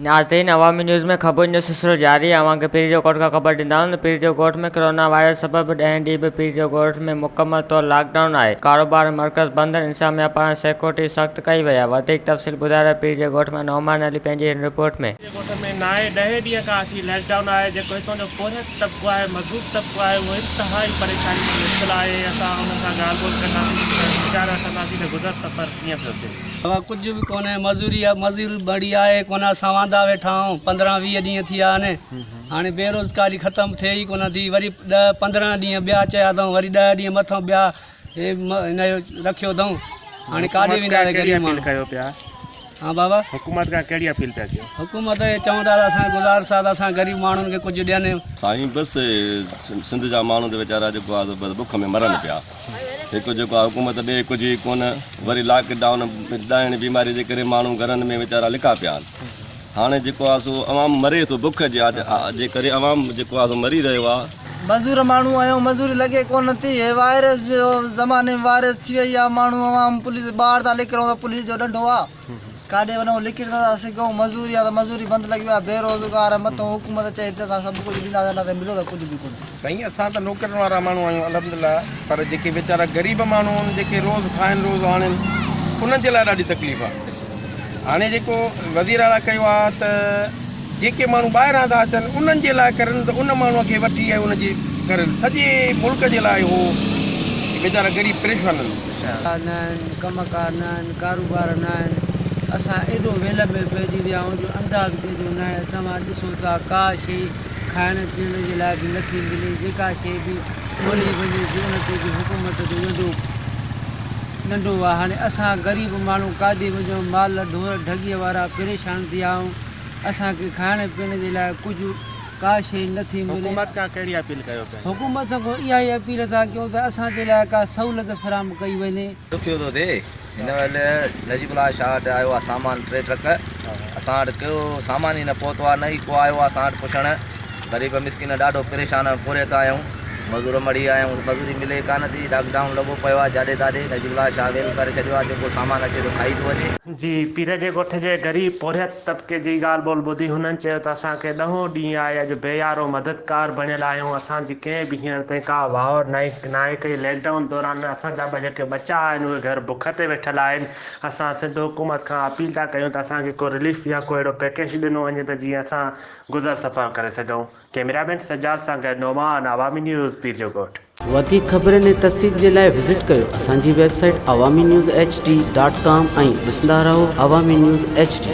ناظرين عوامي نيوز ۾ خبرن جو سلسلو جاري آهي اوهان کي پير جو ڳوٺ کان خبر ڏيندا هلون ته پير جو ڳوٺ ۾ ڪرونا وائرس سبب ڏهين ڏينهن به پير جو ڳوٺ ۾ مڪمل طور لاڪ ڊائون آهي ڪاروبار ۽ مرڪز بند آهن انتظاميا پاران سيڪيورٽي سخت ڪئي وئي آهي وڌيڪ تفصيل ٻڌائي رهيو پير جي ڳوٺ مان نعمان علي پنهنجي هن رپورٽ ۾. جي ڳوٺ ۾ نائين ڏهين ڏينهن کان وٺي لاڪ ڊائون آهي جيڪو هتان جو پورهيت طبقو آهي مزدور طبقو آهي اهو انتهائي پريشاني ۾ مبتلا آهي اسان انهن سان ڳالهه ٻولهه ڪنداسين ويچار وٺنداسين ته گذر سفر ڪيئن پيو ٿئي. بابا ڪجهه به ڪونهي مزوري آ مزوري بڙي آهي ڪونه اسان واندا ويٺا آهيون 15 20 ڏينهن ٿي ويا آهن هاڻي بيروزگاري ختم ٿئي ئي ڪونه ٿي وري 10 15 ڏينهن ٻيا چيا اٿئون وري 10 ڏينهن مٿان ٻيا هي هن جو رکيو اٿئون هاڻي ڪاڏي حڪومت کان وينداسين ڪهڙي غريب اپيل ماڻهو ڪيو پيا ها بابا حڪومت کان ڪهڙي اپيل پيا ڪيو. حڪومت کي چئون ٿا ته اسان گذارش آ ته اسان غريب ماڻهن کي ڪجهه ڏين. سائين بس سنڌ جا ماڻهو ته ويچارا جيڪو آ سو بس بک ۾ مرن پيا. هڪ جيڪو آ حڪومت ڏي ڪجهه ئي ڪونه وري لاڪ ڊائون ڏائڻ بيماري جي ڪري ماڻهو گهرن ۾ ويچارا لڪا پيا آهن هاڻي جيڪو آ سو عوام مري ٿو بک جي جي ڪري عوام جيڪو آ سو مري رهيو آ. مزور ماڻهو آهيون مزوري لڳي ڪونه ٿي هي وائرس جو زماني ۾ وائرس ٿي وئي آ ماڻهو عوام پوليس ٻاهر ٿا نڪرون ته پوليس جو ڏنڊو آ. ڪاڏي وڃون لڪڙي نه ٿا سگهون مزوري آ ته مزوري بند لڳي وئي آ بيروزگار مٿون حڪومت چئي ته اسان سڀ ڪجهه ڏينداسين نه ته مليو ته ڪجهه به ڪونهي. سائين اسان ته نوڪرين وارا ماڻهو آهيون الحمدلله پر جيڪي ويچارا غريب ماڻهو آهن جيڪي روز کائن روز آڻين انهن جي لاء ڏاڍي تڪليف آ هاڻي جيڪو وزير اعليٰ ڪيو آ ته جيڪي ماڻهو ٻاهران ٿا اچن انهن جي لاء ڪرن ته ان ماڻهو کي وٺي ۽ ان جي ڪرن سڄي ملڪ جي لاء هو ويچارا غريب پريشان آهن. نه آهن، ڪم ڪار نه آهن، ڪاروبار نه آهن، اسان ايڏو ويل ۾ پئجي ويا آهيون جو انداز ڪنهن جو ناهي، توهان ڏسو ٿا ڪا شيء کائڻ پيئڻ جي لاء به نٿي ملي، جيڪا شيء به ڳولي وڃي ٿي ان تي به حڪومت جو ڏنڊو ننڍو آهي، هاڻي اسان غريب ماڻهو ڪاڏي وڃون، مال ڍور ڍڳيء وارا پريشان ٿي ويا آهيون، اسان کي کائڻ پيئڻ جي لاء ڪجهه ڪا شيء نه ٿي ملي. حڪومت کان ڪهڙي اپيل ڪيو پيا؟ حڪومت کان اها ئي اپيل ٿا ڪيون ته اسان جي لاء ڪا سهولت فراهم ڪئي وڃي. ڏکيو ٿو ٿئي. هن مهل نجيب الله شاهه وٽ آيو آهي سامان ٽي ٽرڪ اسان وٽ ڪو سامان ئي نه پهتو آهي نه ئي ڪو آيو آهي اسان وٽ پڇڻ غريب مسڪين ڏاڍو پريشان ۽ پورهيت آهيون مزور مڙئي آهيون مزوري ملي ڪانه ٿي لاڪ ڊائون لڳو پيو آهي جاڏي تاڏي نجيب الله شاهه ويل ڪري ڇڏيو آهي جيڪو سامان اچي ٿو کائي ٿو وڃي. جي پير جي ڳوٺ جي غريب پورهيت طبقي جي ڳالهه ٻولهه ٻڌي هنن چيو ته اسان کي ڏهون ڏينهن آهي اڄ بي يارو مددگار بڻيل آهيون اسان جي ڪنهن به هينئر تائين ڪا واهر ناهي ناهي ڪئي لاڪ ڊائون دوران اسان جا به جيڪي ٻچا آهن اهي گهر بک تي ويٺل آهن اسان سنڌ حڪومت کان اپيل ٿا ڪيون ته اسان کي ڪو رليف يا ڪو اهڙو پيڪيج ڏنو وڃي ته جيئن اسان گذر سفر ڪري سگهون ڪئميرا مين سجاد سان گڏ نعمان عوامي نيوز پيرجوڳوٺ. وڌيڪ خبرن ۽ تفصيل جي لاء وزٽ ڪيو اسان جي website Awami news H D dot com ۽ ڏسندا رهو عوامي نيوز ايڇ ڊي.